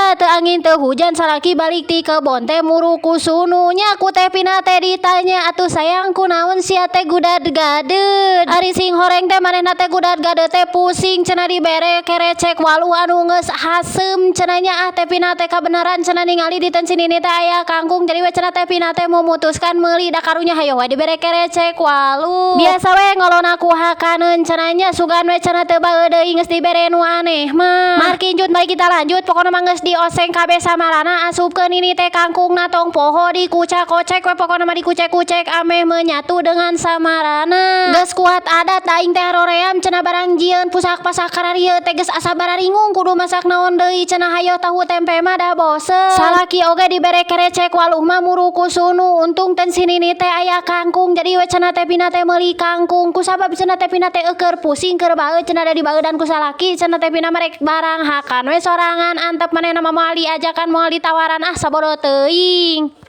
Da teu angin teu hujan, salaki balik ti kebon teh muru ku sunu nya. Ku Teh Pina teh ditanya, "Atuh sayang, kunaon sia teh gudad gadeud? Ari sing horeng teh manehna teh gudad gadeud teh pusing cenah, dibere kerecek waluh anu geus haseum cenah nya." Ah, Teh Pina teh kabeneran cenah ningali di ten sini teh aya kangkung, jadi we cenah Teh Pina teh memutuskan meuli. Da karunya hayo we dibere kerecek waluh, biasa we ngolona ku hakaneun cenah nya, sugan we cenah teu bae deui geus dibere nu aneh mah. Markinjut, mari kita lanjut. Pokona mah geus dioseng kabeh samarana, asupkeun ini teh kangkungna, tong poho dikucak kocek we, pokona mah dikucek-kucek ameh menyatu dengan samarana. Geus kuat adat aing teh haroream cenah, barang jieun pusak pasak kararieu teh geus asa bararingung kudu masak naon deui cenah, hayo tahu tempe mah da bosen. Salaki oge dibere kerecek waluh mah muru ku sunu. Untung ten sini teh aya kangkung, jadi we cenah Teh Pina teh meuli kangkung. Kusabab cenah Teh Pina teh eueur pusing keur baeud cenah, da dibaeudan ku salaki cenah, Teh Pina mah rek barang hakan we sorangan, antep manehna mah, moal diajakan, moal ditawaran, ah sabodo teuing.